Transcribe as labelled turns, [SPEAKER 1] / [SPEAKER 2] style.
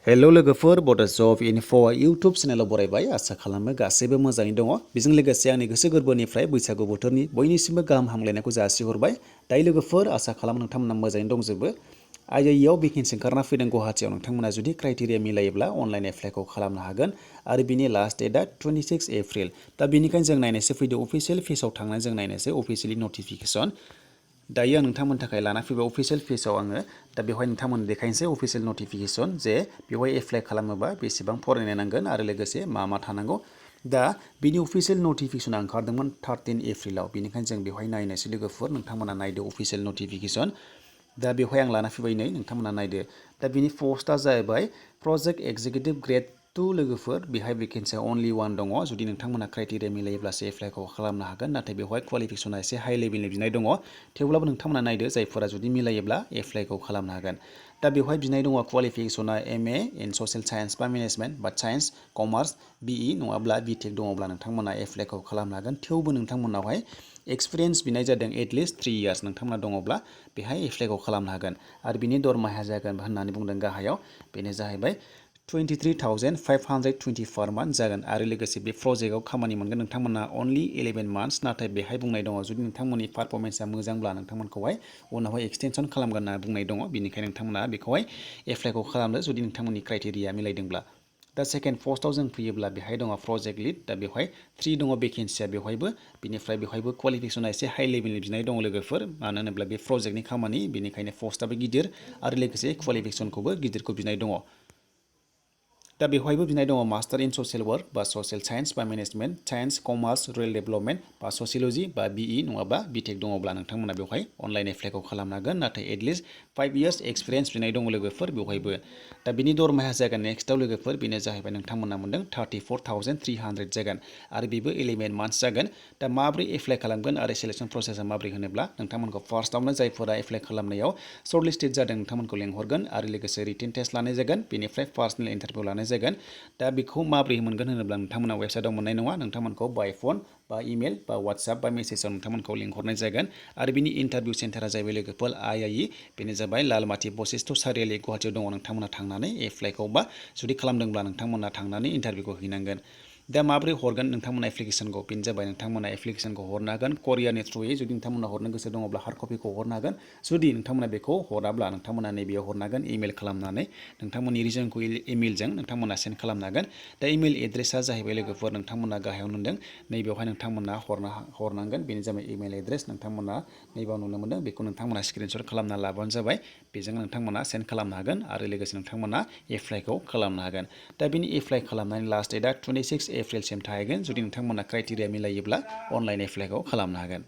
[SPEAKER 1] hello लोगोफोर बड' जब info YouTube चेनेलाव बरायबाय आसा खालामो गासैबो मोजाङै दङ बेजों लोगोसे आंनि गोसो गोरबोनिफ्राय बैसागु बोथोरनि बयनिसिमबो गाहाम हामलायनायखौ जासिहरबाय दायो लोगोफोर आसा खालामो नोंथांमोना मोजाङै दंजोबो IIE आव भेकेन्सि ओंखारना फैदों गुवाहाटीआव नोंथांमोना जुदि क्राइटेरिया मिलायोब्ला अनलाइन एप्लाइखौ खालामनो हागोन आरो बिनि लास्ट डेटआ 26 एप्रिल दा बेनिखायनो जों नायनोसै फैदो अफिसियेल पेजआव थांनानै जों नायनोसै अफिसियेलि नटिफिकेसन दायो आं नोंथांमोननि थाखाय लाना फैबाय अफिसियेल पेजआव आङो दा बेवहाय नोंथांमोन देखायनोसै अफिसियेल नटिफिकेसन जे बेवहाय एप्लाइ खालामोबा बेसेबां फरायनाय नांगोन आरो लोगोसे मा थानांगौ दा बिनि अफिसियेल नटिफिकेसना ओंखारदोंमोन 13 एप्रिलाव बेनिखायनो जों बेवहाय नायनोसै लोगोफोर नोंथांमोना नायदो अफिसियेल नटिफिकेसन दा बेवहाय आं लाना फैबाय नै नोंथांमोना नायदो दा बिनि पस्टआ जाहैबाय प्रजेक्ट एक्जिकिउटिभ ग्रेड 2 लोगोफोर बेहाय भेकेन्सिया अनलि 1 दङ जुदि नोंथांमोना क्राइटेरिया मिलायोब्लासो एप्लाइखौ खालामनो हागोन नाथाय बेवहाय क्वालिफिकेसना एसे हाइ लेभेलनि बिनाय दङ थेवब्लाबो नोंथांमोना नायदो जायफोरा जुदि मिलायोब्ला एप्लाइखौ खालामनो हागोन दा बेवहाय बिनाय दङ क्वालिफिकेसना MA इन ससियेल साइन्स बा मेनेजमेन्ट बा साइन्स कमार्स BE नङाब्ला BTech दङब्ला नोंथांमोना एप्लाइखौ खालामनो हागोन थेवबो नोंथांमोनावहाय एक्सपिरियेन्स बिनाय जादों एटलिस्ट 3 इयार्स नोंथांमोना दङब्ला बेहाय एप्लाइखौ खालामनो हागोन आरो बिनि दरमाहाया जागोन होननानै बुंदों गाहायाव बेनो जाहैबाय 23,520 पार मान्थ जागोन आरो लोगोसे बे प्रजेक्टआव खामानि मोनगोन नोंथांमोना अनलि 11 मान्थ्स नाथाय बेहाय बुंनाय दङ जुदि नोंथांमोननि पारफरमेन्सआ मोजांब्ला नोंथांमोनखौहाय उनावहाय एक्सटेनसन खालामगोन होनना बुंनाय दङ बेनिखायनो नोंथांमोना बेखौहाय एप्लाइखौ खालामदो जुदि नोंथांमोननि क्राइटेरिया मिलायदोंब्ला दा सेकेन्ड पस्टआव जों फैयोब्ला बेहाय दङ प्रजेक्ट लिड दा बेवहाय 3 दङ भेकेन्सिया बेवहायबो बिनिफ्राय बेवहायबो क्वालिफिकेसना एसे हाइ लेभेलनि बिनाय दङ लोगोफोर मानो होनोब्ला बे प्रजेक्टनि खामानि बेनिखायनो पस्टआबो गिदिर आरो लोगोसे क्वालिफिकेसनखौबो गिदिरखौ बिनाय दङ दा बेवहायबो बिनाय दङ मास्टार इन ससियेल वर्क बा ससियेल साइन्स बा management science commerce rural development बा ससियलजि बा BE नङाबा BTech दङब्ला नोंथांमोना बेवहाय अनलाइन एप्लाइखौ खालामनो हागोन नाथाय एटलिस्ट 5 इयार्स एक्सपिरियेन्स बिनाय दङ लोगोफोर बेवहायबो दा बिनि दरमाहाया जागोन नेक्स्टआव लोगोफोर बेनो जाहैबाय नोंथांमोना मोनदों 34,300 जागोन आरो बेबो 11 मान्थ्स जागोन दा माब्रै एप्लाइ खालामगोन आरो सेलेक्सन प्रसेसा माब्रै होनोब्ला नोंथांमोनखौ फार्स्टआवनो जायफोरा एप्लाइ खालामनायाव सर्टलिस्टेड जादों नोंथांमोनखौ लेंहरगोन आरो लोगोसे रिटेन टेस्ट लानाय जागोन बेनिफ्राय पार्सनेल इन्टारभिउ लानाय जागोन दा बेखौ माब्रै मोनगोन होनोब्ला नोंथांमोना वेबसाइटआव मोननाय नङा नोंथांमोनखौ बाय फन बा इमेल बा WhatsApp बा मेसेजाव नोंथांमोनखौ लिंहरनाय जागोन आरो बिनि इन्टारभिउ सेन्टारा जाहैबाय लोगोफोर IIE बेनो जाबाय लालमाटि बशिष्ठ सारियालि गुवाहाटीआव दङ नोंथांमोना थांनानै एप्लाइखौ बा जुदि खालामदोंब्ला नोंथांमोना थांनानै इन्टारभिउखौ हैनांगोन दा माब्रै हरगोन नोंथांमोना एप्लिकेसनखौ बेनो जाबाय नोंथांमोना एप्लिकेसनखौ हरनो हागोन करियारनि थ्रुयै जुदि नोंथांमोना हरनो गोसो दङब्ला हार्ड कपिखौ हरनो हागोन जुदि नोंथांमोना बेखौ हराब्ला नोंथांमोना नैबेयाव हरनो हागोन इमेल खालामनानै नोंथांमोननि रिजनखौ इमेलजों नोंथांमोना सेन्ड खालामनो हागोन दा इमेल एड्रेसा जाहैबाय लोगोफोर नोंथांमोना गाहायाव नुदों नैबेयावहाय नोंथांमोना हरनांगोन बेनो जाबाय इमेल एड्रेस नोंथांमोना नैबेयाव नुनो मोनदों बेखौ नोंथांमोना स्क्रिनशट खालामना लाबानो जाबाय बेजों नोंथांमोना सेन्ड खालामनो हागोन आरो लोगोसे नोंथांमोना एप्लाइखौ खालामनो हागोन दा बिनि एप्लाइ खालामनायनि लास्ट डेटआ 26 एप्रिलसिम थाहैगोन जुदि नोंथांमोना क्राइटेरिया मिलायोब्ला अनलाइन एप्लाइखौ खालामनो हागोन